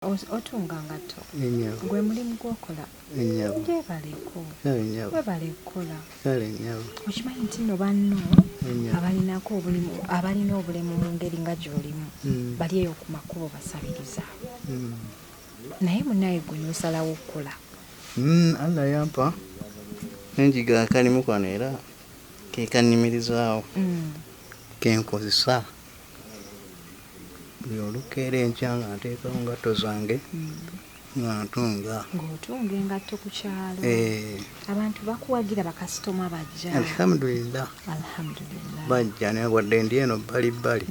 Otunga ngatto? Ennyabo. Gwe mulimu gw'okola? Ennyabo. Gyebaleko. Kale nnyabo. Webale kukola. Kale nnyabo. Okimanyi nti nno banno Ennyabo. Abalinako obulimu, abalina obulemu mu ngeri nga gy'olimu bali eyo ku makubo basabiriza. Naye munnaye gwe n'osalawo okukola. Allah yampa nenjiga akalimu kano era ke kannimirizaawo ke nkozesa buli olukeera enkya nga nteekawo ngatto zange nga ntunga. Ng'otunga engatto ku kyalo. Eh. Abantu bakuwagira, bakasitoma bajja? Alhamdulillah. Alhamdulillah. Bajja naye wadde ndi eno bbali bbali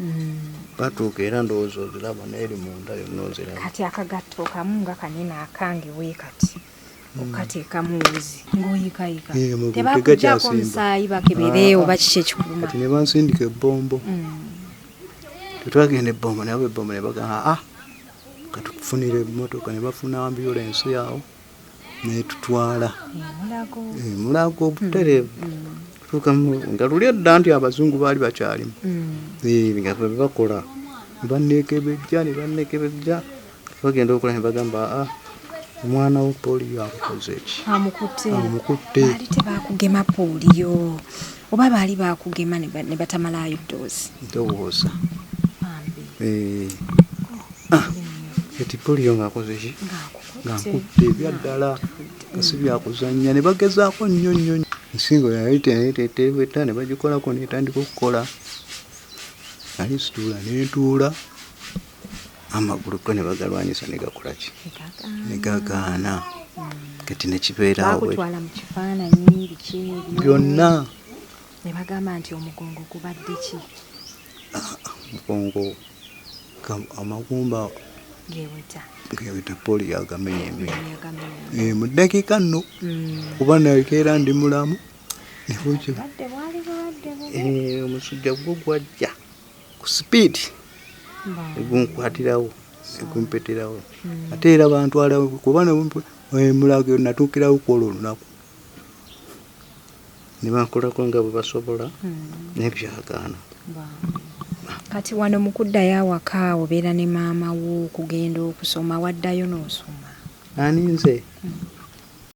batuuka era ndowooza oziraba n'eri munda yonna oziraba. Kati akagatto kamu nga kanene akange bwe kati okateekamu wuzi ng'oyikayika. Eh, amagulu Tebakugyako tegakyasimba. musaayi bakebere Ah, oba kiki ekikuluma? Kati ne bansindika ebbombo. Tetwagenda ebbombo naye ebbombo ne bagamba aa katukufunire emmotoka ne bafuna ambulensi awo n'etutwala. Emulago. Emulago obutereevu. Tuuka nga luli edda nti abazungu baali bakyalimu. Eh, nga bwe bakola ne banneekebejja ne banneekebejja bagenda okola ne bagamba aa omwana wo pooliyo akukoze ki? Amukutte. Amukutte. Baali tebakugema pooliyo oba baali bakugema ne batamalaayo ddoozi? Ndowooza. Bambi. Eh. Ah, kati pooliyo ng'akoze ki? Ng'akukutte. Ng'ankutte ebyaddala nga si byakuzannya ne bagezaako nnyo nnyo. Ensingo yali teeweta ne bagikolako n'etandika okukola. Nali situula ne ntuula amagulu go ne bagalwanyisa ne gakola ki? Ne gagaana. Kati ne kibeeraawo bwe Baakutwala mu kifaananyi biki ebyo? Byonna. Ne bagamba nti omugongo gubadde ki? Ah, omugongo amagumba Geeweta. Geeweta, pooliyo agamenya emenya. Yagamenya. Eh, mu ddakiika nno kuba nakeera ndi mulamu ne bukya. Bulwadde bwali bulwadde bubi. Eh, omusujja gwo gwajja ku sipiidi ne gunkwatirawo ne gumpeterawo. Ate era bantwala kuba Mulago natuukirawo ku olwo olunaku. Ne bankolako nga bwe basobola naye byagaana. Kati wano mu kuddayo awaka obeera ne maama wo okugenda okusoma, waddayo n'osoma? Ani nze?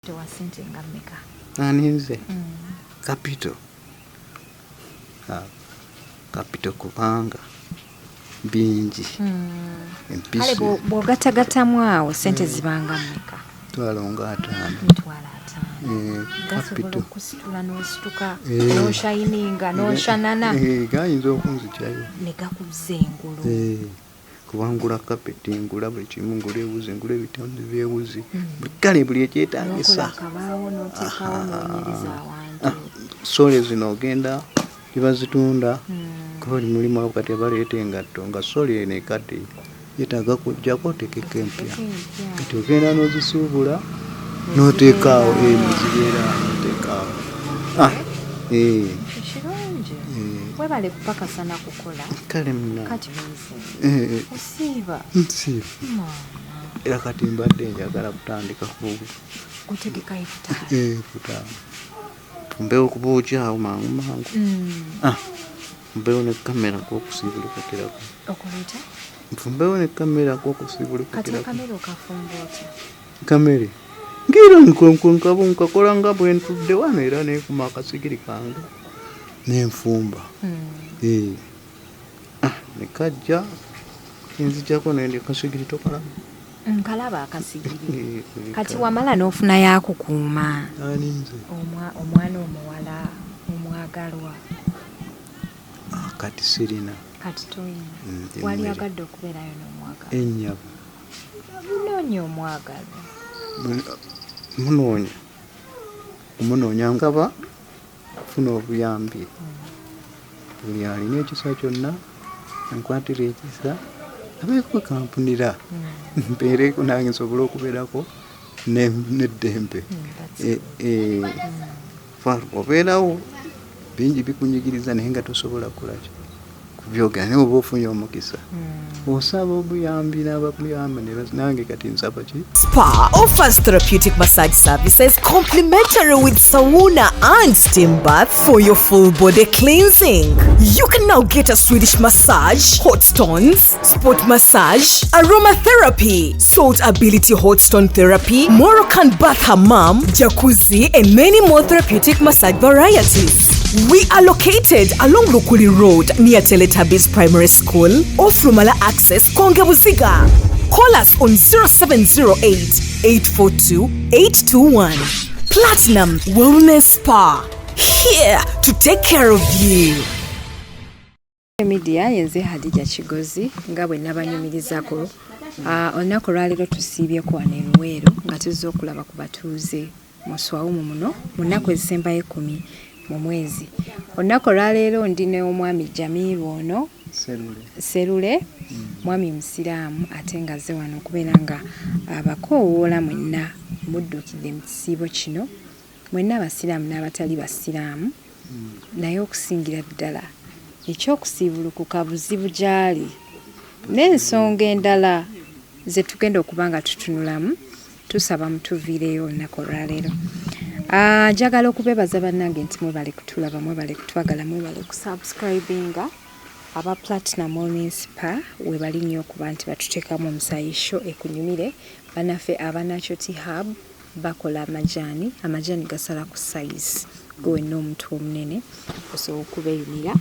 Tewa ssente nga mmeka? Ani nze? Kapito. Ah, kapito kubanga bingi. Empiso. Kale bw'ogattagattamu awo ssente zibanga mmeka? Mitwalo nga 50. Mitwalo 50. Eh, Gasobola kapito. okusitula n'osituka, Eh. n'oshayininga, n'oshanana. Eh, gayinza okunzigyayo. Ne gakuzza engulu. Eh, kuba ngula kapeti, ngula buli kimu, ngula ewuzi, ngula ebitonde by'ewuzi. Kale buli ekyetaagisa. N'okola akabaawo n'oteekawo n'onyiriza awantu. Ah, sole zino ogenda gye bazitunda. Kuba buli mulimu awo kati abaleeta engatto nga sole eno ekadde yeetaaga kuggyako oteekeko empya. Kati ogenda n'ozisuubula n'oteekaawo, eh, ne zibeera n'oteekaawo. Ah, eh. Kirungi. Eh. Webale kupakasa na kukola. Kale munnange. Kati nze. Eh. Osiiba? Nsiiba. Maama. Era kati mbadde njagala kutandika ku Kutegeka ifutaari. Eh, kutaano. Mbeewo kubuuki awo mangu mangu. Ah, mbeewo ne kamera kw'okusiibulukukirako. Okola otya? Nfumbeewo ne kamera kw'okusiibulukukirako. Kati akamere okafumba otya? Kamere. Ngira nkakola nga bwe ntudde wano era neekuma akasigiri kange nenfumba. Eh. Ah, ne kajja nzijjako nendya kasigiri tokalaba. Nkalaba akasigiri. Eh, eh, Kati wamala n'ofunayo akukuuma. Ani nze? Omwana omuwala omwagalwa. Ah, kati sirina. Kati toyina. Ndi Wali mmere. agadde okubeerayo n'omwagalwa. Ennyabo. Munoonya omwagalwa. Munoonya. Omunoonya nkaba kufuna obuyambi. Buli alina ekisa kyonna ankwatira ekisa abeeko kampunira. Mbeereko nange nsobole okubeerako n'eddembe. That's Eh, obeerawo bingi bikunyigiriza naye nga tosobola kukola ki? Kubyogera naye oba ofunye omukisa osaba obuyambi n'abakuyamba nange kati nsaba ki. Spa offers therapeutic massage services complimentary with sauna and steam bath for your full body cleansing. You can now get a Swedish massage, hot stones, sport massage, aromatherapy, salt ability hot stone therapy, Moroccan bath hammam, jacuzzi, and many more therapeutic massage varieties. We are located along Lukuli Road near Teletubbies Primary School, off Lumala Access, Konge Buziga. Call us on 0708 842 821. Platinum Wellness Spa, here to take care of you. Media, yenze Hadija Kigozi nga bwe nabanyumirizaako. Olunaku olwaleero tusiibyeko wano e Luweero nga tuzze okulaba ku batuuze mu Swawumu muno mu nnaku ezisembayo 10 mu mwezi. Olunaku olwaleero ndi ne omwami Jamiru ono Serule, mwami musiraamu ate nga azze wano okubeera nga abakoowoola mwenna muddukidde mu kisiibo kino, mwenna abasiraamu n'abatali basiraamu, naye okusingira ddala ekyokusiibulukuka buzibu gy'ali n'ensonga endala ze tugenda okuba nga tutunulamu. Tusaba mutuviireyo olunaku olwaleero. Njagala okubeebaza bannange nti mwebale kutulaba, mwebale kutwagala, mwebale kusubscribinga. Aba Platinum Wellness Spa webali nnyo okuba nti batuteekamu omusaayi sho ekunyumire. Bannaffe aba Natural Tea Hub bakola amajaani, amajaani gasala ku size, gwe wenna omuntu omunene osobola okubeeyunira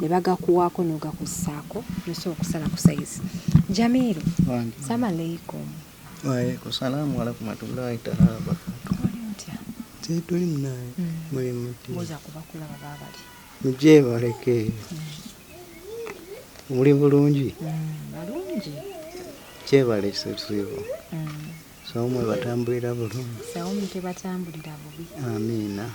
ne bagakuwaako n'ogakozesa,ako nosobola okusala ku size. Jamiru, salamu aleikum. Waalaikum salaamu warahmatullahi taala wabarakatuh. Oli otya? Tuli munaye, muli muti? Mbuuza kuba kulaba baabali. Mujje baleke. Muli bulungi? Balungi. Kyebale kisiibo. Sawumu batambulira bulungi. Sawumu tebatambulira bubi. Amiina.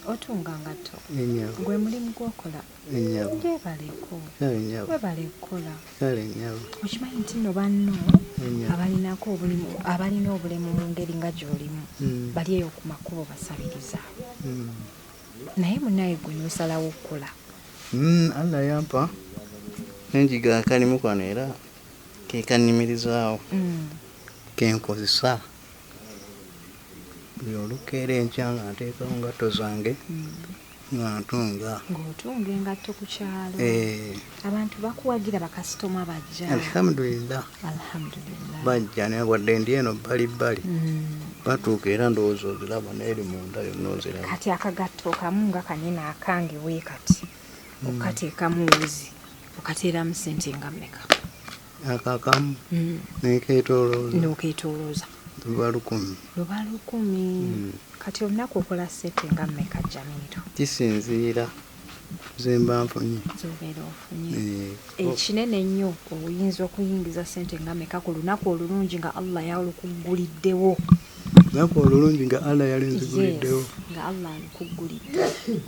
Otunga ngatto. Ennyabo. Gwe mulimu gw'okola. Ennyabo. Gyebaleko. Kale nnyabo. Webale kukola. Kale nnyabo. Okimanyi nti nno banno Ennyabo. abalinako obulimu, abalina obulemu mu ngeri nga gy'olimu bali eyo ku makubo basabiriza. Naye munnaye gwe n'osalawo okukola. Allah yampa nenjiga akalimu kano era ke kannimirizaawo. Ke nkozesa buli olukeera enkya nga nteekawo ngatto zange nga ntunga. Ng'otunga engatto ku kyalo. Eh. Abantu bakuwagira, bakasitoma bajja. Alhamdulillah. Alhamdulillah. Bajja naye wadde ndi eno bbali bbali. Batuuka era ndowooza oziraba n'eri munda yonna oziraba. Kati akagatto kamu nga kanene akange we kati. Okateekamu wuzi, okateeramu ssente nga mmeka? Akakamu nekeetoolooza. N'okeetoolooza. Luba 1000. Luba 1000. Kati olunaku okola ssente nga mmeka Jamiru? Kisinziira ze mba nfunye. Z'obeera ofunye. Ekinene ennyo oyinza okuyingiza ssente nga mmeka ku lunaku olulungi nga Allah yalukugguliddewo? Lunaku olulungi nga Allah yalinziguliddewo. Yes, nga Allah alukuggulidde.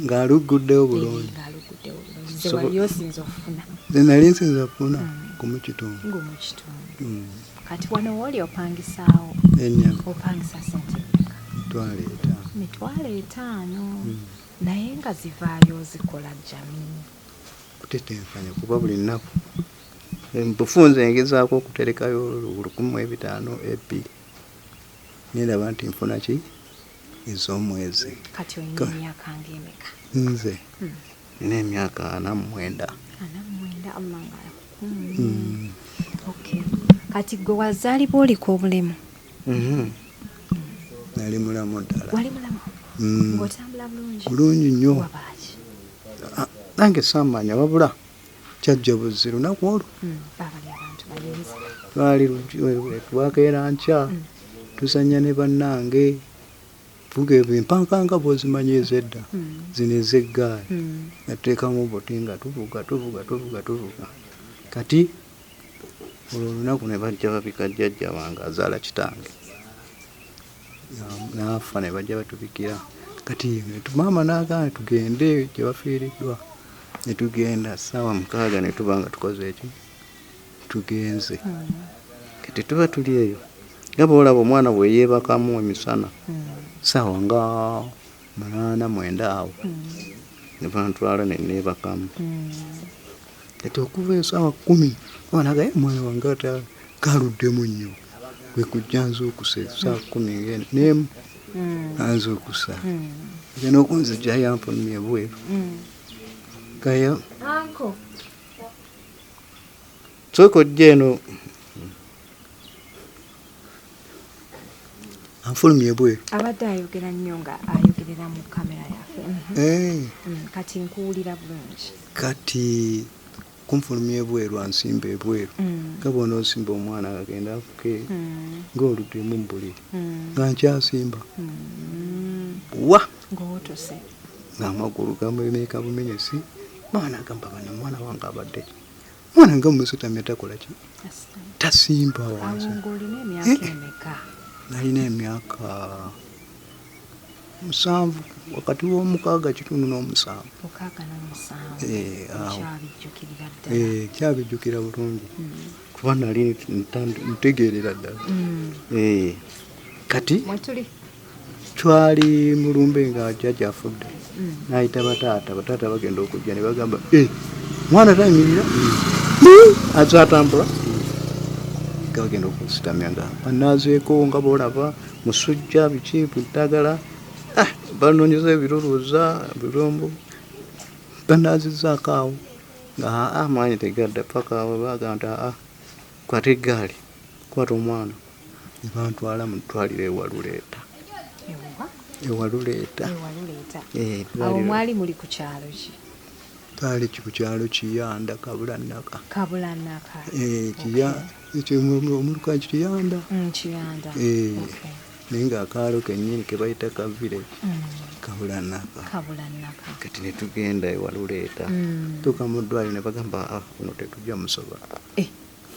Ng'alugguddewo bulungi. Ng'alugguddewo bulungi. Ze wali osinza okufuna. Ze nali nsinza okufuna 1.5. 1.5. Kati wano wooli opangisaawo? Ennyabo. Opangisa ssente mmeka? 5,000. 5,000. Naye nga zivaayo zikola Jamiru. Kutetenkanya kuba buli nnaku. Bufunze ngezaako okuterekayo 1,500 2,000. Nendaba nti nfuna ki ez'omwezi. Kati olina emyaka ng'emeka? Nze nina emyaka 49. 49, Allah ng'akukuumye. Okay. Kati gwe wazaalibwa oliko obulemu? Nali mulamu ddala. Wali mulamu? Ng'otambula bulungi? Bulungi nnyo. Wabaaki? Nange saamanya wabula kyajja buzzi lunaku olwo. Baabali abantu balenzi. Twali twakeera nkya tuzannya ne bannange. Tuvuga empanka nga bw'ozimanyi ez'edda zino ez'eggaali. Nga tuteekamu obuti nga tuvuga tuvuga tuvuga tuvuga. Kati olwo olunaku ne bajja babika jjajja wange azaala kitange. N'afa ne bajja batubikira. Kati maama n'agaana tugende gye bafiiriddwa. Ne tugenda ssaawa 6 ne tuba nga tukoze eki? Tugenze. Kati tuba tuli eyo nga bw'olaba omwana bwe yeebakamu emisana ssaawa nga 8 9 awo. Ne bantwala ne neebakamu. Kati okuva esaawa 10 omwana mwana wange ate kaluddemu nnyo, kwe kujja nzuukuse essaawa 11 anzuukusa nze n'okunzigyayo anfulumya ebweru. Kaya sooka ojja eno, anfulumya ebweru. Abadde ayogera nnyo nga ayogerera mu kamera yaffe. Kati nkuwulira bulungi. Kati kunfulumya ebweru, ansimba ebweru nga bw'onoosimba omwana agenda afuke ng'oluddemu mu buliri, nga nkyasimba wa ng'owotose, ng'amagulu gamenyeka bumenyesi. Mwana agamba, bano mwana wange abadde ki? Mwana nga musitamya takola ki, tasimba wansi. Awo ng'olina emyaka emeka? Nalina emyaka 7, wakati w'6.5 n'7. 6 n'7. Awo. Okyabijjukirira ddala? Nkyabijjukira bulungi kuba nali ntegeerera ddala. Kati Mwetuli twali mulumbe nga jjajja afudde, n'ayita bataata. Bataata bagenda okujja ne bagamba, mwana tayimirira, aze atambula. Nga bagenda okusitamya nga banaazeeko nga boolaba musujja biki biddagala, banoonyeza ebiruluuza birombo, banaazizzaako awo nga amaanyi tegadda paka awo bagamba nti kwata eggaali, kwata omwana. Ne bantwala mu ddwaliro e Waluleeta. Ewaluleeta. Ewaluleeta. Awo mwali muli ku kyalo ki? Twali ku kyalo Kiyanda, Kabulanaka. Kabulanaka. Omuluka Kiyanda. Kiyanda. Naye ng'akaalo kennyini ke bayita ka village Kabulanaka. Kabulanaka. Kati ne tugenda e Waluleeta. Tuuka mu ddwaliro ne bagamba, kuno tetujja musobola.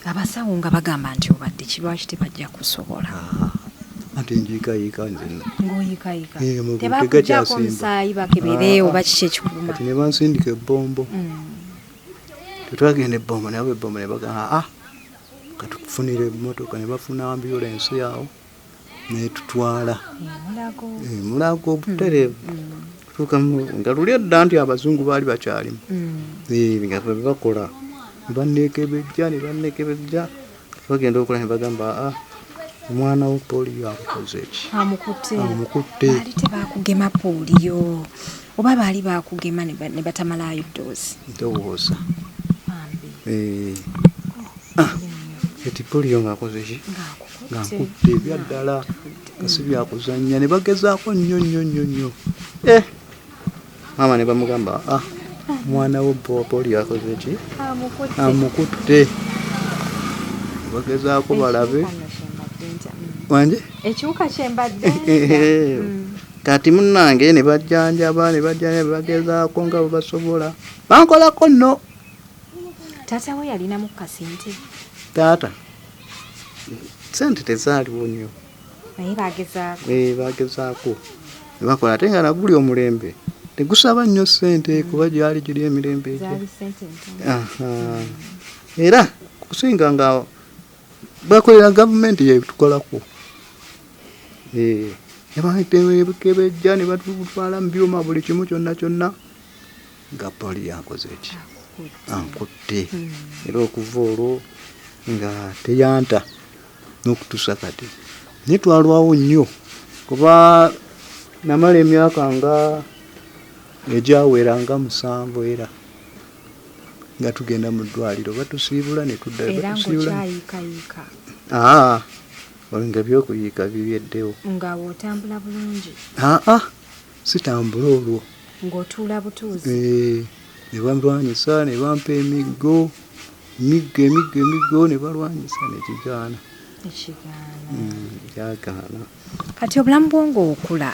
Abasawo nga bagamba nti obadde ki, lwaki tebajja kusobola? Ate njiikayiika nzenna. Ng'oyiikayiika. Amagulu Tebakugyako tegakyasimba. musaayi bakebere oba kiki ekikuluma? Kati ne bansindika ebbombo. Tetwagenda ebbombo, naye ebbombo ne bagamba, katukufunire emmotoka, ne bafuna ambulensi awo n'etutwala. Emulago. Emulago obutereevu. Tuuka nga luli edda nti abazungu baali bakyalimu. Nga bwe bakola. Ne banneekebejja, ne banneekebejja. Bagenda okulaba ne bagamba, omwana wo pooliyo amukoze ki? Amukutte. Amukutte. Baali tebakugema pooliyo oba baali bakugema ne batamalaayo ddoozi? Ndowooza. Bambi. Kati pooliyo ng'akoze ki? Ng'akukutte. Ng'akutte ebya ddala. Nga si bya kuzannya. Ne bagezaako nnyo nnyo nnyo nnyo. Maama ne bamugamba, omwana wo pooliyo akoze ki? Amukutte. Amukutte. Bagezaako balabe. Wanje? Ekiwuka kye mbadde ntya. Kati munnange ne bajjanjaba, ne bajjanjaba, bagezaako nga bwe basobola. Bankolako nno. Taata we yalinamu kasente? Taata, ssente tezaaliwo nnyo. Naye bagezaako. Bagezaako. Ne bakola ate nga naguli omulembe. Tegusaba nnyo ssente kuba gyali giri emirembe egyo. Zaali ssente ntono. Era kusinga nga bakolera gavumenti yetukolako. Ne bakebejja ne batutwala mu byuma buli kimu kyonna kyonna nga pooliyo akoze ki? Ankutte. Era okuva olwo nga teyanta n'okutuusa kati. Naye twalwawo nnyo kuba namala emyaka nga egyawera nga 7 era nga tugenda mu ddwaliro batusiibula ne tuddayo, Era batusiibula. ng'okyayiikayiika. Olwo nga ebyokuyiika bibyeddewo. Nga otambula bulungi? Sitambula olwo. Ng'otuula butuuzi? Ne balwanyisa, ne bampa emiggo, emiggo, emiggo, emiggo, ne balwanyisa ne kigaana. Ekigaana. Kyagaana. Kati obulamu bwo ng'okula.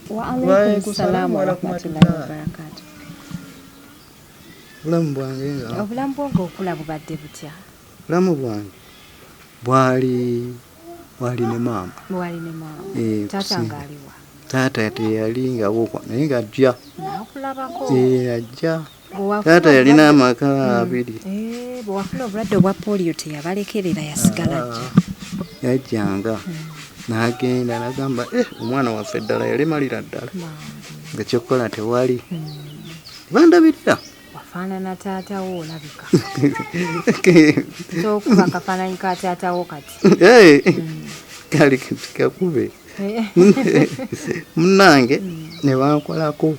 Wa alaikum salaam wa rahmatullahi wa barakatuh. Obulamu bwange nga Obulamu bwo ng'okula bubadde butya? Obulamu bwange bwali ne maama. Bwali ne maama. Taata ng'aliwa? Taata teyali nga wokwa, naye ng'ajja. N'akulabako. Ajja. Bwe wafuna Taata yalina obulwadde amaka abiri. Bwe wafuna obulwadde obwa pooliyo teyabalekerera, yasigala ajja. Yajjanga. N'agenda n'agamba, omwana waffe ddala yalemalira ddala. Bambi. Nga ky'okukola tewali. Bandabirira. Ofaanana taatawo olabika. Tokuba akafaananyi ka taatawo kati. Kale kakube. Munnange ne bankolako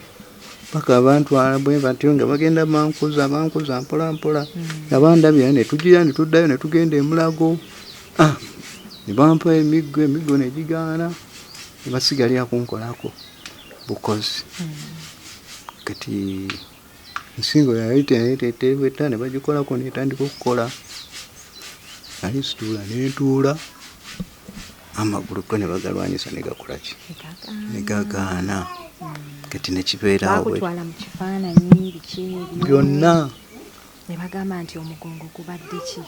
paka bantwala bwe batyo nga bagenda bankuza bankuza mpola mpola nga bandabira ne tugira ne tuddayo ne tugenda e Mulago. Ne bampa emiggo, emiggo ne gigaana ne basigalira kunkolako bukozi. Kati ensingo yali teweta ne bagikolako n'etandika okukola. Nali situula ne ntuula, amagulu go ne bagalwanyisa ne gakola ki? Ne gagaana. Kati ne kibeera awo. Baakutwala mu kifaananyi biki ebyo? Byonna. Ne bagamba nti omugongo gubadde ki?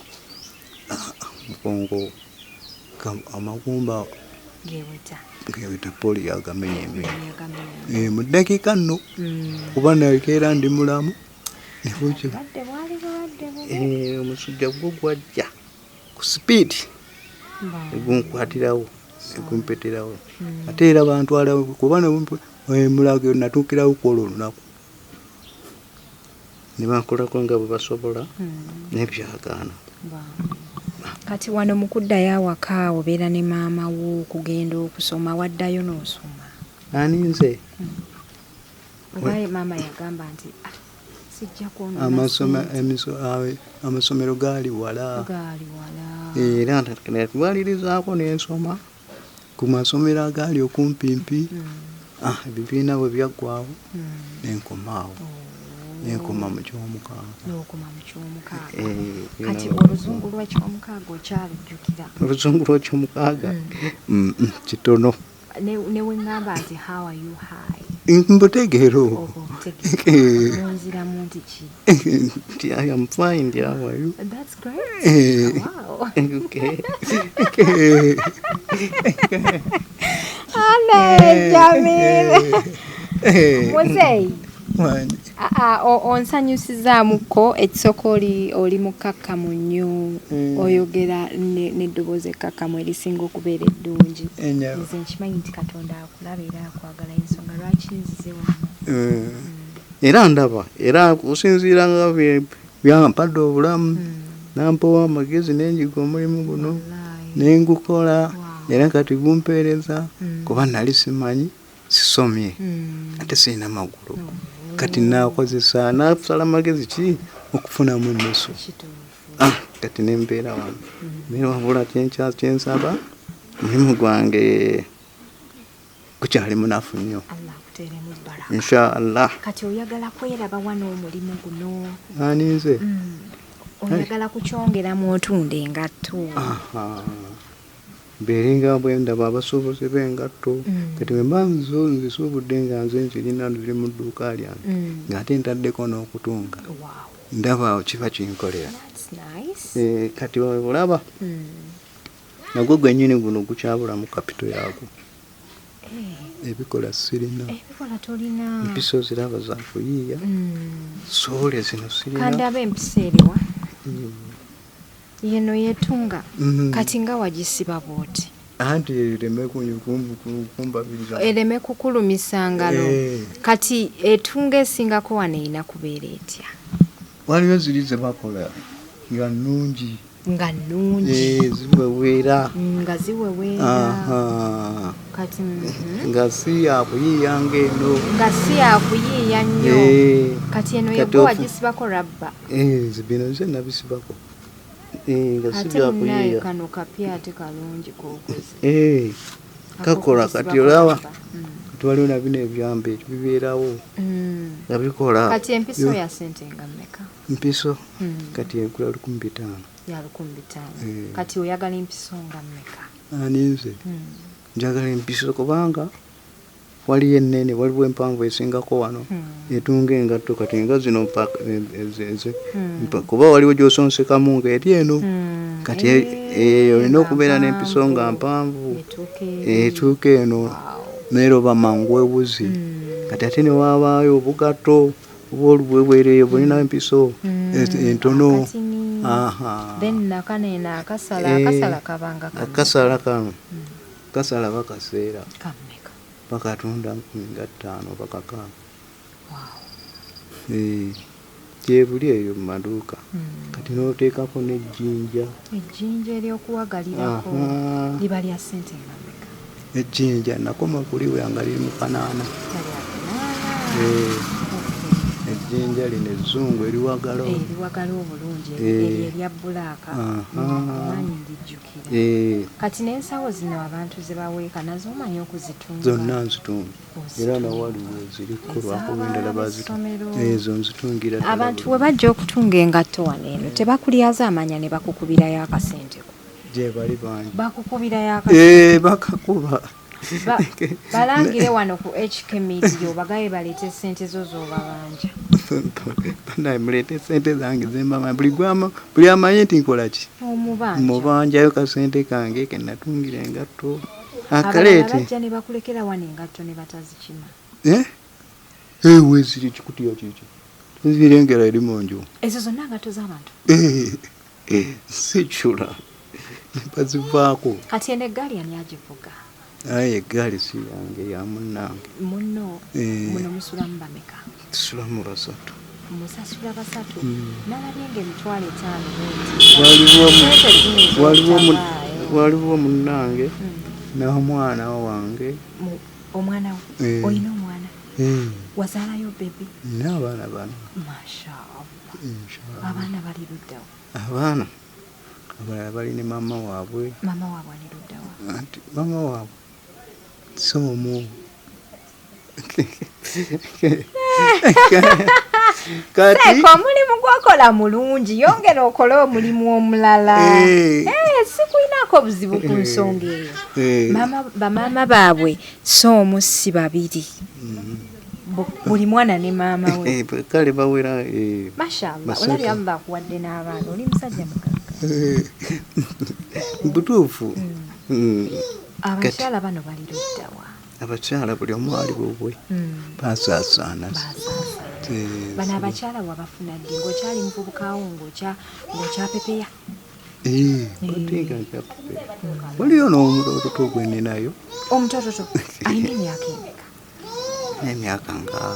Omugongo amagumba geweta. Geweta poli yagamenya emenya. Yagamenya. Mu ddakiika nno kuba nakeera ndi mulamu. Ne bukya. Bulwadde bwali bulwadde bubi. Omusujja gwo gwajja ku sipiidi. Negunkwatirawo, negumpeterawo. Ate era bantwala kuba Mulago natuukirawo ku olwo olunaku. Ne bankolako nga bwe basobola, n'ebyagaana. Kati wano mu kuddayo awaka obeera ne maama wo okugenda okusoma, waddayo n'osoma? Ani nze? Oba maama yagamba nti sijja kwonoona ssente. Amasomero gaali wala. Gaali wala. Era netwalirizaako n'ensoma ku masomero agaali okumpimpi. Ebibiina bwe byaggwaawo, nenkomaawo. Nenkoma mu ky'omukaaga. N'okoma mu ky'omukaaga. Kati oluzungu lw'ekyomukaaga okyalujjukira? Oluzungu lw'ekyomukaaga? Kitono. Ne we ŋŋamba nti how are you high? Mbutegeera obwo. Obwo obutegeera. Munziramu nti ki? Nti I am fine, how are you? That's great. Wow. Okay. Ale, Jamil. Muzeeyi. Onsanyusizaamuko ekisooka oli mukkakkamu nnyo, oyogera n'eddoboozi ekkakkamu erisinga okubeera eddungi. Nze nkimanyi nti Katonda akulaba era akwagala, ensonga lwaki nzize wano. Era ndaba, era okusinziira nga byampadde obulamu, nampa amagezi n'enjiga omulimu guno, ne ngukola, era kati gumpeereza, kuba nali simanyi, sisomye, ate sirina magulu. Kati naakozesa, naasala magezi ki okufunamu ennusu. Kati ne mbeera wano. Naye wabula kyensaba, omulimu gwange gukyali munafu nnyo. Allah akuteeremu baraka. Inshallah. Kati oyagala kweraba wano omulimu guno? Ani nze? Oyagala kukyongeramu otunda engatto? Mbeere bwe ndaba abasuubuzi b'engatto. Kati bwe mba nzisuubudde nga nze nzirina ziri mu dduuka lyange, ng'ate ntaddeko n'okutunga. Ndaba awo kiba kinkolera. That's nice. Kati olaba nagwo gwennyini guno gukyabulamu kapito yaagwo. Ebikola sirina. Ebikola tolina. Empiso ziraba za kuyiiya. Soole zino sirina. Kandaba empiso eriwa? Yeno yetunga. Kati nga wagisiba bw'oti? Anti ereme kumbabiriza. Ereme kukulumisa ngalo. Kati etunga esingako wano erina kubeera etya? Waliwo ziri ze bakola nga nnungi. Nga nnungi. Ziweweera. Nga ziweweera. Kati, Nga si ya kuyiiya ng'eno. Nga si ya kuyiiya nnyo. Kati eno Kati ye wagisibako rabba. Bino nze nabisibako. Nga si Ate bya munnaye kuyiiya. kano kapya ate kalungi k'okoze. Kakola kati olaba. Kati waliwo na bino ebyambe bibeerawo. Nga bikola. Kati empiso ya ssente nga mmeka? Mpiso? Kati egula 1500. Ya 1500. Kati oyagala empiso nga mmeka? Ani nze? Njagala empiso kubanga waliyo ennene, waliwo empanvu esingako wano. Etunga engatto kati nga zino kuba waliwo gy'osonsekamu ng'eri eno. Kati olina okubeera n'empiso nga mpanvu. Etuuka eno. Neeroba mangu ewuzi. Kati ate ne waabaayo obugatto oba oluweweereyo bulina empiso entono. Then nakano eno akasala, akasala kabanga kano. Akasala kano. Kasala bakaseera. Kammeka? Bakatunda 15,000 bakakaaga. Gyebuli eyo mu maduuka. Kati n'oteekako n'ejjinja. Ejjinja ery'okuwagalirako liba lya ssente nga mmeka? Ejjinja nakoma okuliwera nga liri mu kanaana. Nga lya kanaana. Ejjinja lino ezzungu eriwagala. Eriwagala obulungi eryo erya bbulaaka manyi ndijjukira. Kati n'ensawo zino abantu ze baweeka nazo omanyi okuzitunga? Zonna nzitunga. Era nawali weziriko lwakuba endala bazisomero. Ezo nzitungira ddala. Abantu bwe bajja okutunga engatto wano eno tebakulyaza amanya ne bakukubirayo akasente ko? Gyebali bangi. Bakukubirayo akasente? Eh, bakakuba. Balangire wano ku HK Media obagabe baleete ssente zo z'obabanja. Banaye muleete ssente zange zembabanja. Buli gwama buli amanyi nti nkola ki? Omubanja. Mubanjayo kasente kange ke natungira engatto. Abalala Akaleete. bajja ne bakulekera wano engatto ne batazikima. Eh? Eh, weziri ekikutiya kiki? Tozirengera eri mu nju. Ezo zonna ngatto z'abantu? Eh, eh, sicula. Ne bazivaako. Kati eno eggaali ani agivuga? Aye eggaali si yange, ya munnange. Munno? Eh. Muno musulamu bameka? Tusulamu basatu. Musasula basatu? Nalabye ng'emitwalo 5 bwenti. Waliwo Ssente zino ez'obutavaayo. Waliwo munnange n'omwana wange. Omwana wo? Eh. Olina omwana? Eh. Wazaalayo bebi? Nina abaana bana. Mashaallah. Inshallah. Abaana bali luddawa? Abaana abalala bali ne maama waabwe. Maama waabwe ali luddawa? Anti maama waabwe si omu. Kati Seeka omulimu gw'okola mulungi, yongera okole omulimu omulala. Eh. Eh, sikulinako buzibu ku nsonga eyo. Eh. Bamaama baabwe si omu si babiri. Buli mwana ne maama we. Eh, kale bawera, eh. Mashallah, Basatu. olabye Allah akuwadde n'abaana, oli musajja mugagga. Eh. Butuufu. Abakyala bano bali luddawa? Abakyala buli omu ali bubwe. Basaasaana. Basaasaana. Eh, Bano abakyala wabafuna ddi? Ng'okyali muvubukawo ng'okyapepeya? Eh, oteeka nkyapepeya. Waliyo n'omutototo gwe nninayo. Omutototo alina emyaka emeka? N'emyaka nga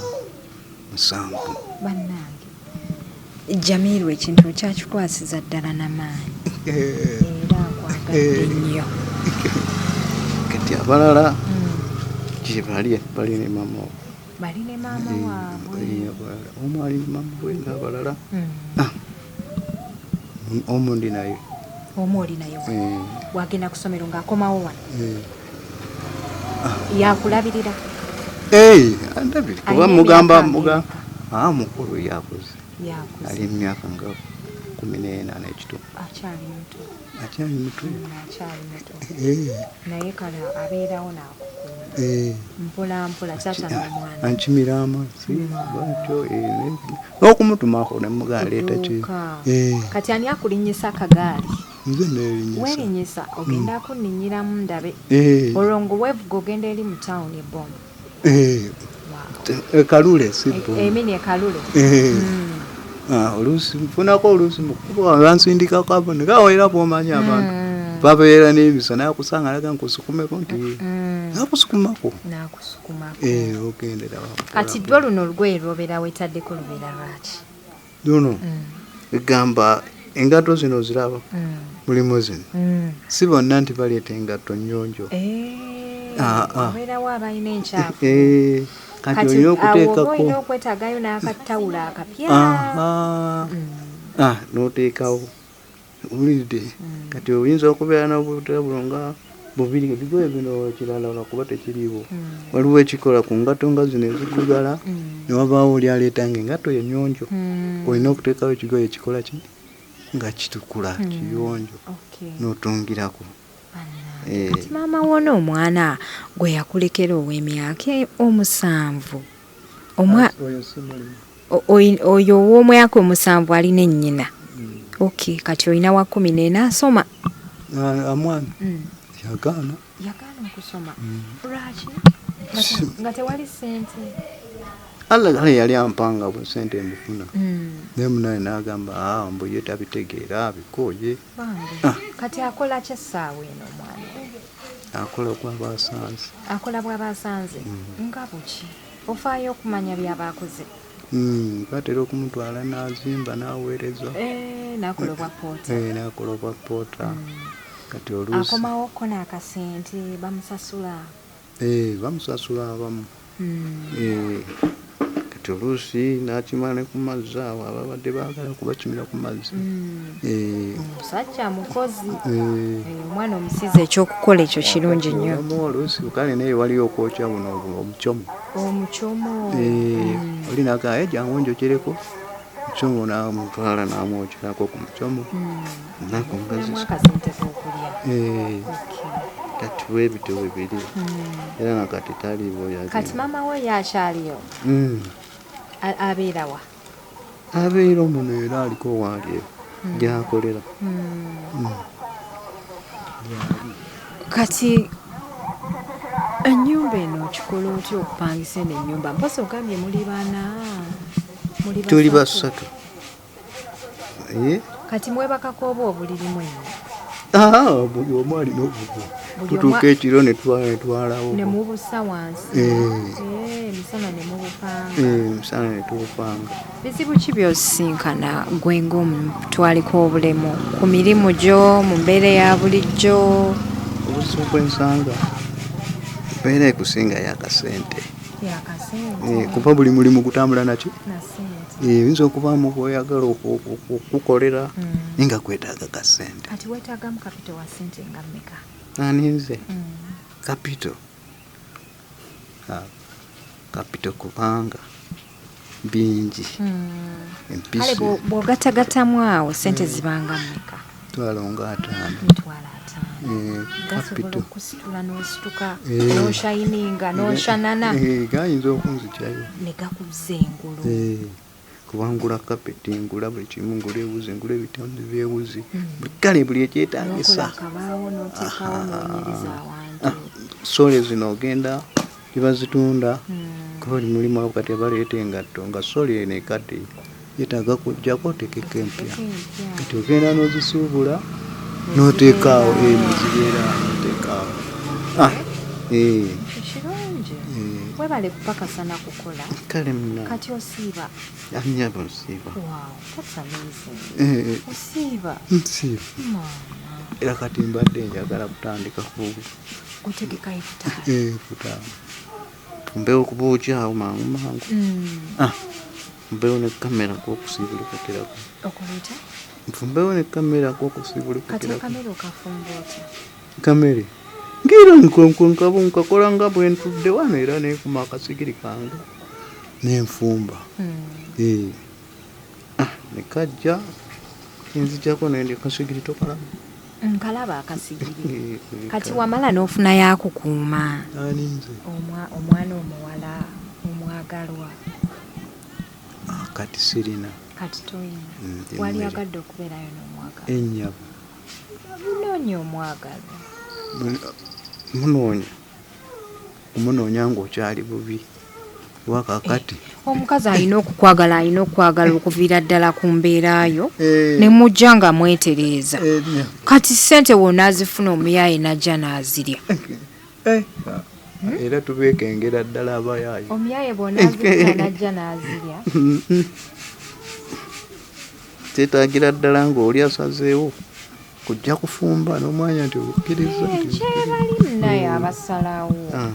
7. Bannange. Jamiru ekintu okyakikwasiza ddala n'amaanyi. Era nkwagadde nnyo. Kati abalala gye bali, bali ne maama waabwe. Bali ne maama waabwe. Eh, abalala omu ali ne maama we n'abalala. Omu ndi naye. Omu oli naye wano. Eh. Bw'agenda ku ssomero ng'akomawo wano. Eh. Yakulabirira. Eh, andabirira. Kuba Alina mugamba, emyaka emeka? Mukulu yakuze. Yakuze. Ali mu myaka nga 14 n'ekitundu. Akyali muto. Akyali muto. Akyali muto. Eh. Naye kale abeerawo n'akukuuma. Eh. Mpola mpola taata n'omwana. Ankimira amazzi bw'atyo, eh, n'okumutumako ne mugamba leeta ki. Dduuka. Eh. Kati ani akulinnyisa akagaali? Nze neerinnyisa. Weerinnyisa, ogenda kunninnyiramu ndabe. Eh. Olwo ng'oweevuga ogenda eri mu tawuni e Bombo. Eh. Wow. Kalule si Bombo. Emini e Kalule. Eh. Oluusi nfunako oluusi mu kkubo bansindikako abo ne gawa era bw'omanyi abantu. Babeera n'ebisa n'akusanga alaga nkusukumeko nti n'akusukumako. N'akusukumako. Eh, ogendera wamu. Kati ddwo luno olugoye lw'obeera weetaddeko lubeera lwaki? Luno egamba engatto zino oziraba? Mulimu zino. Si bonna nti baleeta engatto nnyonjo. Eh, Ah, ah. obeerawo abalina enkyafu. Eh, kati Kati olina awo oba okuteekako. olina okwetaagayo n'akatawulo akapya. Aha. N'oteekawo. Owulidde? Kati oyinza okubeera n'obutawulo nga bubiri, ebigoye bino ekirala lwakuba tekiriiwo. Waliwo ekikola ku ngatto nga zino eziddugala, ne wabaawo oli aleeta ng'engatto ye nnyonjo. Olina okuteekawo ekigoye ekikola ki? Nga kitukula, kiyonjo. Okay. N'otungirako. Bannange. Eh. Kati maama wo n'omwana gwe yakulekera ow'emyaka 7. Oyo si mulimu. Oyo ow'omwaka 7 alina ennyina. Okay, kati olina wa 14 asoma. Omwana yagaana. Yagaana okusoma. Lwaki? Nga tewali ssente. Allah kale yali ampanga bwe ssente mbifuna. Naye munnaye n'agamba, mbu ye tabitegeera, abikooye. Bambi. Ah. Kati akola ki essaawa eno omwana oyo? Akola gw'aba asanze. Akola bw'aba asanze? Nga buki? Ofaayo okumanya by'aba akoze? Batera okumutwala n'azimba n'aweereza. Eh, n'akola obwa poota. Eh, n'akola obwa poota. Kati oluusi Akomawo ko n'akasente bamusasula? Eh, bamusasula abamu. Eh, kati oluusi n'akima ne ku mazzi awo, ababadde baagala kubakimira ku mazzi. Eh, Omusajja mukozi. Eh, Eh, omwana omusize ekyokukola, ekyo kirungi nnyo. Abamu oluusi kale naye waliyo okwokya buno omucomo. Omucomo. Eh, oli nagaa, "Jangu njokyereko mucomo," namutwala namwokyerako ku mucomo naku nga Funamu akasente k'okulya. Eh, Okay. kati bwebityo bwe biri, era nakati taliiwo. Kati maama we yakyaliyo? Abeera wa? Abeera omuno, era aliko waali gyakolera. Kati ennyumba eno okikola otya okupangisa eno ennyumba? Mpozi ogambye muli bana, muli Tuli basatu. basatu. Eh, Kati mwebakako oba obuliri mwenna? Ah, buli omu alina obubwe. Buli Tutuuka ekiro ne twalawo. Ne mubussa wansi? Eh. Eh, emisana ne mubupanga? Eh, emisana ne tubupanga. Bizibu ki by'osisinkana gwe ng'omuntu aliko obulemu ku mirimu gyo mu mbeera eya bulijjo? Obuzibu bwensanga mbeera ekusinga yakasente. Yakasente. Eh, kuba buli mulimu gutambula naki? Na sente. Eh, oyinza okubaamu gwoyagala okukolera naye nga kwetaaga kasente. Kati weetaagamu kapito wa sente nga mmeka? Ani, nze? Kapito. Ah, kapito kubanga bingi. Kale Empisi bw'ogattagattamu awo sente zibanga mmeka? Mitwalo nga 50. Mitwalo 50. Eh, Gasobola kapito. okusitula n'osituka Eh. n'oshayininga n'oshanana? Eh, gayinza okunzigyayo. Ne gakuzza engulu. Eh, kuba ngula kapeti, ngula buli kimu, ngula ewuzi, ngula ebitonde byewuzi, kale buli N'okola ekyetaagisa. akabaawo n'oteekawo n'onyiriza awantu. Sole zino ogenda gye bazitunda, kuba buli mulimu awo kati baleeta engatto nga sole eno ekadde yeetaaga kuggyako oteekeko empya. Oteekeko empya. Kati ogenda n'ozisuubula n'oteekaawo, eh, nezibeera n'oteekaawo. Ah, eh, Ekyo kirungi. Eh. Webale kupakasa na kukola. Kale muna. Kati osiiba? Anyabo, nsiiba. Wow, that's amazing. Eh, Osiiba? Nsiiba. Maama. Era kati mbadde njagala kutandika ku Kutegeka ifutaali? Eh, kutaano mbewo kubuuki awo mangu mangu. Ah, mbewo ne kamera kwokusiibulukukirako. Okola otya? Nfumbewo ne kamera Kati kwokusiibulukukirako. akamere okafumba otya? Kamere ngira nkakola nga bwe ntudde wano, era nenkuma akasigiri kange nenfumba. Eh. Ah, ne kajja nzijjako nendi kasigiri tokalaba. Nkalaba akasigiri. Eh, eh, Kati wamala n'ofunayo akukuuma? Ani, nze? Omwana omuwala omwagalwa. Ah, kati sirina. Kati toyina? Ndi Wali mmere. agadde okubeerayo n'omwagalwa? Ennyabo. Bunoonya omwagalwa. Munoonya omunoonya ng'okyali bubi wakakati. Omukazi alina okukwagala, alina okukwagala okuviira ddala ku mbeera yo Eh. ne mujja nga mwetereeza. Eh, Kati ssente wonaazifuna, omuyaaye najja n'azirya. Eh, era tubeekengera ddala abayaayi. Omuyaaye bw'onaazifuna najja n'azirya. Kyetaagira ddala ng'oli asazeewo kujja kufumba n'omwanya nti okkiriza nti Kyebali munaye abasalawo. Ah,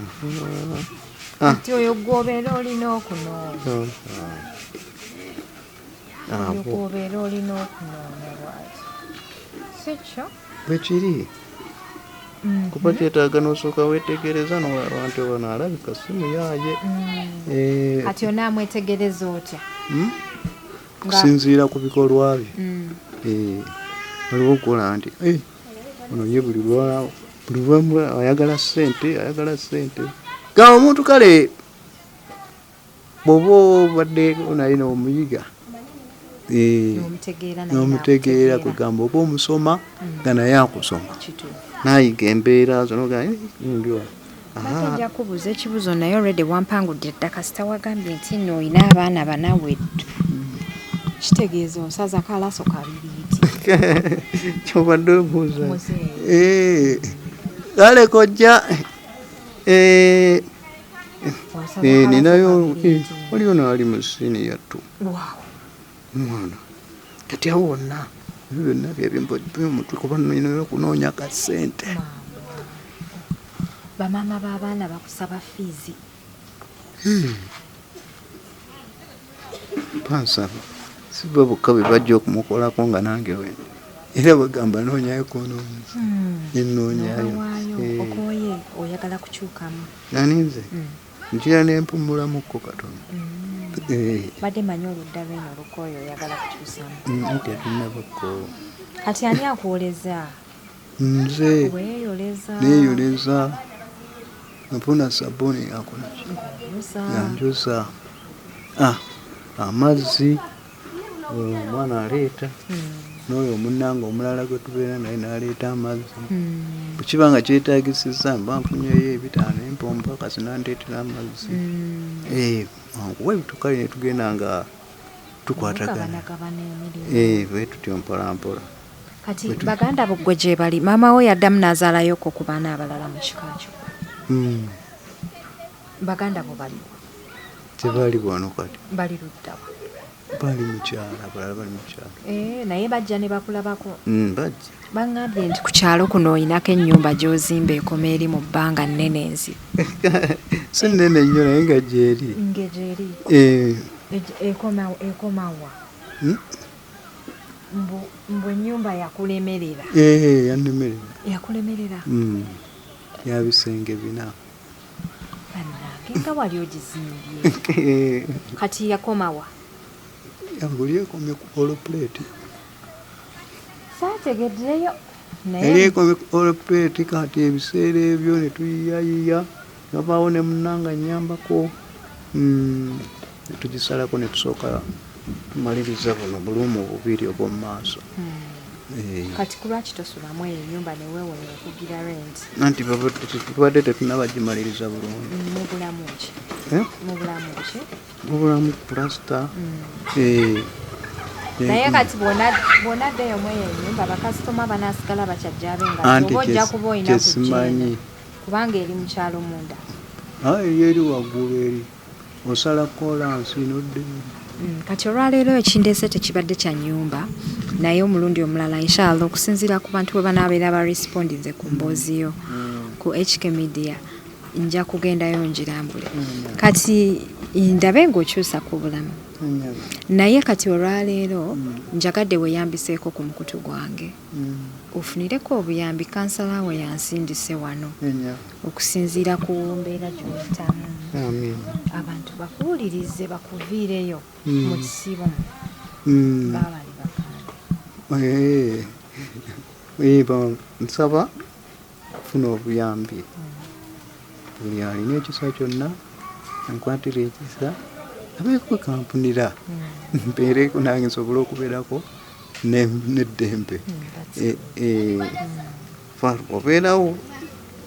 ah, Nti oyo gwobeera olina okunoonya, ah. oyo Abo gwobeera olina okunoonya lwaki si kyo? Bwe kiri, kuba kyetaaga n'osooka weetegereza n'olaba nti ono alabika si muyaaye. Eh, Kati onaamwetegereza otya? Hmm? Kusinziira ku bikolwa bye. Eh, waliwo okukola nti, "Eh, ono ye buli lwa ayagala ssente, ayagala ssente." Ga omuntu kale bw'oba obadde naye n'omuyiga, Eh, N'omutegeera naye n'omutegeera, n'akutegeera. kwegamba oba omusoma nga naye akusoma, Kituufu. n'ayiga embeera zo nogaa, "Eh, ndi wano." Mbadde nja kubuuza ekibuuzo naye already wampangudde dda. Kasita wagambye nti nno olina abaana bana weddu, kitegeeza onsaza kalaso kabiriiti. Kyobadde obuuza? Muzeeyi. Eh, kale kojja, eh, Ninayo waliyo naali mu siniya 2. Omwana kati awo wonna ebyo byonna byebimpa omutwe kuba nina okunoonya ka ssente. Bamaama b'abaana bakusaba fiizi. Bansaba, si bo bokka be bajja okumukolako nga nange wendi, era bagamba noonyayo konoonyi nenoonyayo. Nobawaayo. Okooye, oyagala kukyukamu. Nani nze? Nkira nempumulamukko katono. Badde manyi oludda lweno olukooye, oyagala kukyusamu. Tetunnabakoowa. Kati ani akwoleza? Nze. Weeyoleza? Neeyoleza, nfuna sabbuuni akolaki. Ng'oyoza. Yanjoza amazzi omwana aleeta, n'oyo omunnange omulala gwe tubeera naye n'aleeta amazzi. Bwe kiba nga kyetaagisizza mba nfunyeyo 5 empompa kasi n'andeetera amazzi. Mangu ebyo kale ne tugenda nga tukwatagana. Mugabanagabana emirimu. Bwe tutyo mpola mpola. Kati baganda bo ggwe gye bali, maama wo yaddamu n'azaalayoko ku baana abalala mu kika kyo? Baganda bo baliwa? Tebali wano kati. Bali ludda wa? Bali mu kyalo, abalala bali mu kyalo. Naye bajja ne bakulabako? Bajja. Baŋŋambye nti ku kyalo kuno oyinako ennyumba gy'ozimba ekoma eri mu bbanga nnene enzibu. Si nnene nnyo naye nga gy'eri. Nga gy'eri? Ekoma wa? Mbu ennyumba yakulemerera. Yannemerera. Yakulemerera? Ya bisenge 4. Bannange, nga wali ogizimbye. Kati yakoma wa? Yali ekomye ku wall plate. Saategeddeyo. Yali ekomye ku wall plate, kati ebiseera ebyo ne tuyiiyayiiya, wabaawo ne munnange annyambako, ne tugisalako ne tusooka tumaliriza buno buluumu bubiri obw'omu maaso. Kati ku lwaki tosulamu eyo ennyumba ne weewonya okugira rent? Anti tubadde tetunnaba gimaliriza bulungi. Mubulamu ki? Mubulamu ki? Mubulamu pulasita. Naye kati bw'onaddayo mu eyo ennyumba, bakasitoma banaasigala bakyajja abe nga Anti oba ojja kuba olina kyesimanyi. kugenda, kubanga eri mu kyalo munda. Eri eri waggulu eri. Osala koolansi n'odda eri. Kati olwaleero ekindeese tekibadde kya nnyumba, naye omulundi omulala inshallah, okusinziira ku bantu bwe banaabeera barespondinze ku mboozi yo ku HK Media, nja kugendayo ngirambule. Kati ndabe ng'okyusa ku bulamu. Naye kati olwaleero njagadde weeyambiseeko ku mukutu gwange. Ofunireko obuyambi. Kansala we yansindise wano okusinziira ku mbeera gy'oyitamu. Abantu bakuwulirize bakuviireyo mu kisiibo baabali bagambe. Nsaba okufuna obuyambi. Buli alina ekisa kyonna ankwatira ekisa abeeko kampunira mbeereko nange nsobole okubeerako n'eddembe. Obeerawo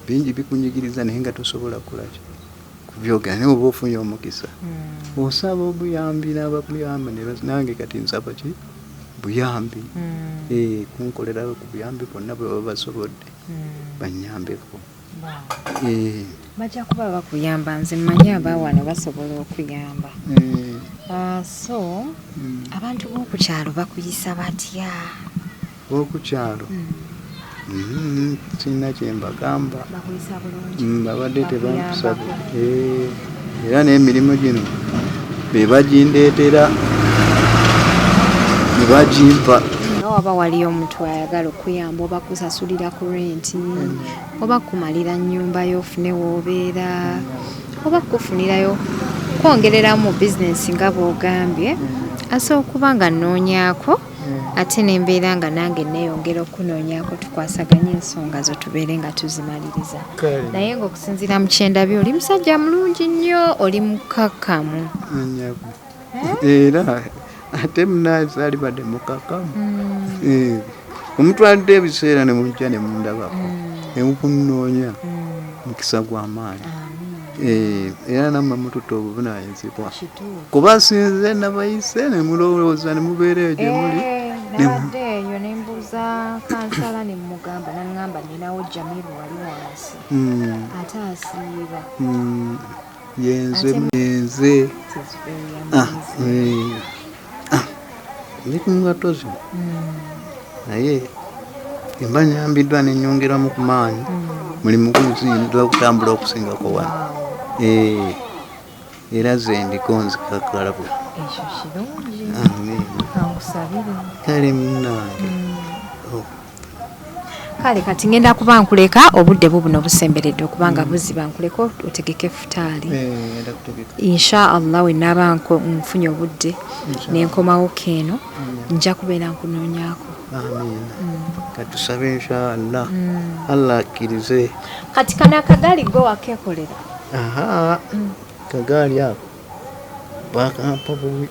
bingi bikunyigiriza naye nga tosobola kukola ki kubyogera, naye oba ofunye omukisa osaba obuyambi n'abakuyamba. Nange kati nsaba ki buyambi, kunkolera ku buyambi bwonna bwe baba basobodde bannyambeko. Bajja kuba bakuyamba, nze mmanyi abawano basobola okuyamba. So abantu b'oku kyalo bakuyisa batya? B'oku kyalo sirina kye mbagamba. Bakuyisa bulungi? Babadde tebampisa. Era n'emirimu gino be bagindeetera ne bagimpa. Nga waba waliyo omuntu ayagala okuyamba oba kusasulira ku renti oba kumalira nnyumba yo ofune w'obeera oba kufunirayo kwongereramu mu bizinensi nga bw'ogambye, asobola okuba nga nnoonyaako ate nembeera nga nange neeyongera okunoonyaako, tukwasaganye ensonga zo tubeere nga tuzimaliriza. Naye ng'okusinziira mu kyendabye oli musajja mulungi nnyo, oli mukkakkamu. Era ate munaaye saalibadde mukkakkamu. Omutwalidde ebiseera ne mujja ne mundabako ne mukunnoonya, mukisa gw'amaanyi. Era nammwe mututte obuvunaanyizibwa kuba sinze nabayise ne mulowooza ne mubeera eyo gye muli. Nabadde eyo ne mbuuza kansala ne mugamba, naŋŋamba ninawo Jamiru wali wansi ate asiiba. Yenze Ate- yenze. It is very Ah, amazing. ndi ku ngatto zino, naye emba nyambiddwa nenyongeramu ku maanyi, mulimu guziyinza okutambula okusingako wano. Era ze ndiko nzikakalabwa. Ekyo kirungi. Amiina. Kankusabire. Kale munnange. Oh, Kale kati ngenda kuba nkuleka, obudde bubuno busemberedde okubanga buziba, nkuleka otegeke futaali. Ngenda kutegeka. Insha Allah wenaaba nfunye obudde nenkomawo keeno, nja kubeera nkunoonyaako. Amiina, katusabe inshallah, Allah akkirize. Kati kano akagaali gwe wakeekolera? Aha, kagaali ako bakampa bubi.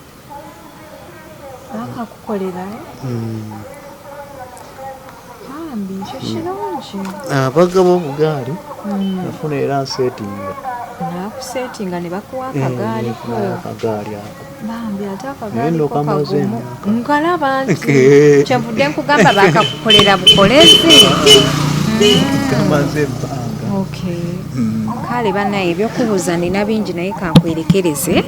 Bakakukolera? Mm. Bambi, ekyo kirungi. Abagaba obugaali nafuna era nseetinga. Nakuseetinga ne bakuwa akagaaliko? Akagaali ako. Bambi, ate Naye akagaaliko nno kamaze kagumu. emyaka. Nkalaba nti kyenvudde nkugamba bakakukolera bukolezi. Kamaze ebbanga. Okay. Kale bannaye, ebyokubuuza nina bingi naye kankwerekereze.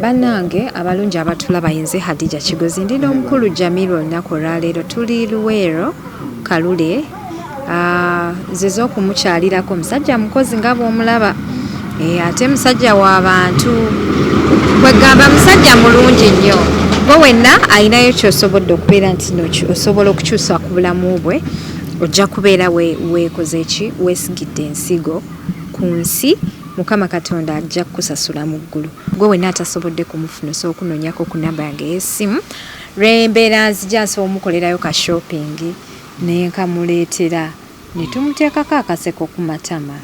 Bannange abalungi abatulaba, nze Hadija Kigozi, ndi n'omukulu Jamiru. Olunaku olwaleero tuli Luweero Kalule. Nzize okumukyalirako. Musajja mukozi nga bw'omulaba, ate musajja w'abantu, kwegamba musajja mulungi nnyo. Gwe wenna alinayo kyosobodde okubeera nti no osobola okukyusa ku bulamu bwe, ojja kubeera weekoze ki, weesigidde ensigo ku nsi, Mukama Katonda ajja kukusasula mu ggulu. Gwe wenna atasobodde kumufuna, osobola okunoonyako ku namba yange ey'essimu. Lwembeera nzija, nsobola omukolerayo ka shopping nenkamuleetera ne tumuteekako akaseko ku matama.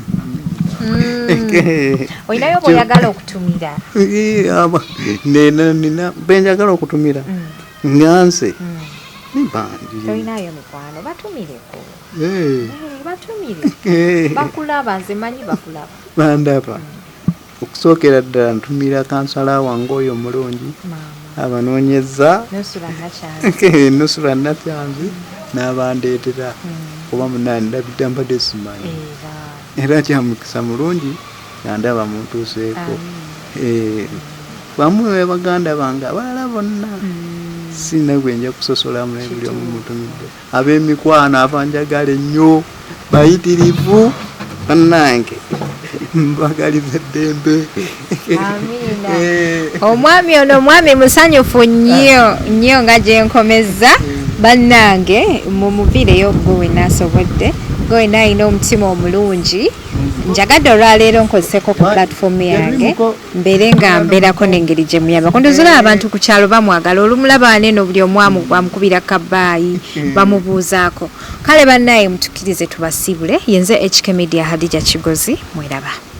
Olinayo bw'oyagala okutumira? Nina benjagala okutumira nga nze ni bangi. Tolinayo mikwano? Batumireko. Eh, Batumire. Bakulaba, nze manyi bakulaba. Bandaba. Okusookera ddala ntumira kansala wange oyo omulungi Maama abanoonyeza Nusura Nakyanzi. Nusura Nakyanzi n'abandeetera, kuba munange ndabidde mbadde simanyi. Era Era kyamukisa mulungi nga ndaba muntuuseeko. Wamu ne baganda bange abalala bonna, sirina gwe nja kusosolamu, naye buli omu mutumidde. Ab'emikwano abanjagala ennyo bayitirivu, bannange mbagaliza eddembe. Amiina. Omwami ono omwami musanyufu nnyo nnyo nga gye nkomezza. Bannange, mumuviireyo gwe wenna asobodde, gwe wenna alina omutima omulungi. Njagadde olwaleero nkozeseko ku platform yange mbeere nga mbeerako n'engeri gye muyambako. Ndowooza abantu ku kyalo bamwagala, olumulaba waneeno buli omu amukubira kabaayi, bamubuuzaako. Kale bannaye, mutukkirize tubasiibule. Yenze HK Media, Hadija Kigozi, mweraba.